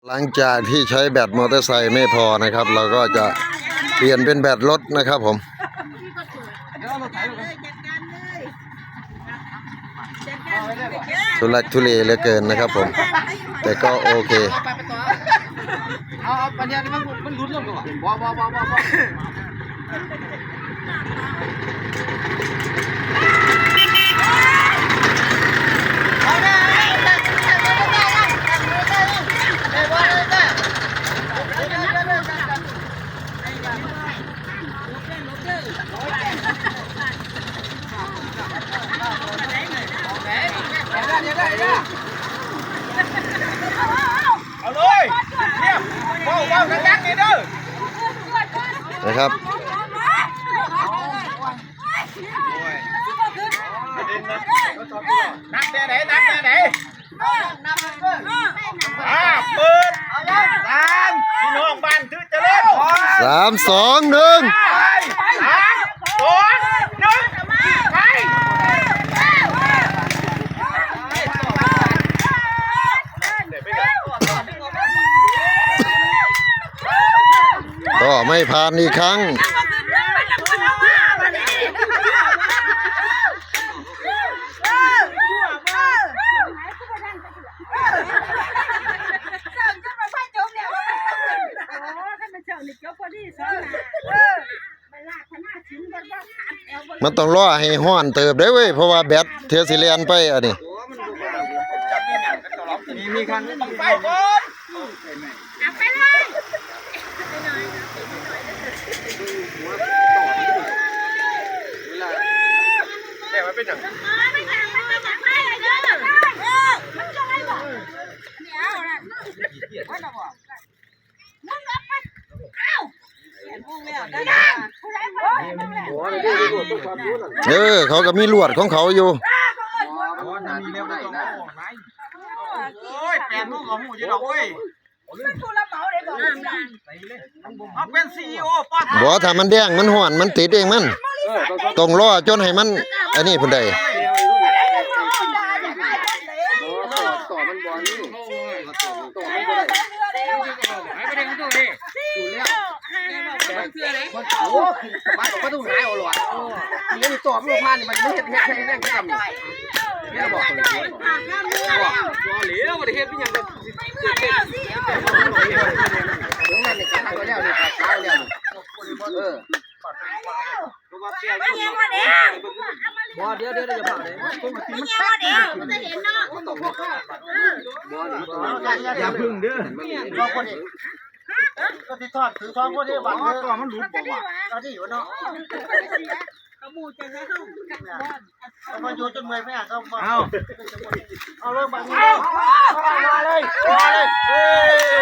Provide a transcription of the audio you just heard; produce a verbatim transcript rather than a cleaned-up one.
หลังจากที่ใช้แบตมอเตอร์ไซค์ไม่พอนะครับ เราก็จะเปลี่ยนเป็นแบตรถนะครับผม ทุลักทุเลเหลือเกินนะครับผม แต่ก็โอเค เอาเอาปัญญามันมันหลุดลงก่อนบ่บ่บ่บ่บ่ เอาเลยเรียบเบาเบาดังๆนี่เด้อ นะครับ นับแต่ไหนนับแต่ไหนอ่าเปิดสามพี่น้องบ้านถือเจริญ สามสองหนึ่ง ไปสามสองหนึ่งไป ก็ไม่ผ่านอีกครั้ง มันต้องรอให้ฮ้อนเติบได้เว้ย เพราะว่าแบตเทือสิแล่นไปอันนี้ มีมีคัน ไปก่อน เอาไปเลยแต่ว่าเป็นอย่าง ไม่จับไม่จับไม่จับไม่เลยเด้อมันจะไม่บอกเดี๋ยวนะมันจะบอกมึงเอาไปเอ้ามึงแล้วได้ เออ เขาก็มีลวดของเขาอยู่ โอ้ยแปดลูกของหมูจะดอกเว้ยเอาเป็นซีอีโอป้อน บ่ถ้ามันแดงมันฮ้อนมันติดเองมัน ต้องรอจนให้มัน อันนี้พุ่นใด ต่อมันบอลนี่ต่อมันบอล ไปไปเด้งตู้ดิ โอ้คือบ้านประตูหายอร่อยนี่ต่อมันผ่านมันไม่เห็นแค่แค่แค่ทำนี่นี่บอก รอเหลียวบ่ได้เฮ็ดเป็นหยังก็ ตรงนั้นนี่ก็แล้วนี่ก็แล้วนี่เออ บ่เดี๋ยวเดี๋ยวอย่าเผาเลย มันจะเห็นเนาะ อย่าพึ่งเด้อ ก็ที่ทอดถือทองคนนี้บัตร อ๋อต่อมันหลุดบอกว่า ก็ที่อยู่เนาะ ขมูจะให้ ก็มาอยู่จนเมื่อยแม่ก็มา เอา เอาเรื่องบัตรมาเลยมาเลยเฮ้ย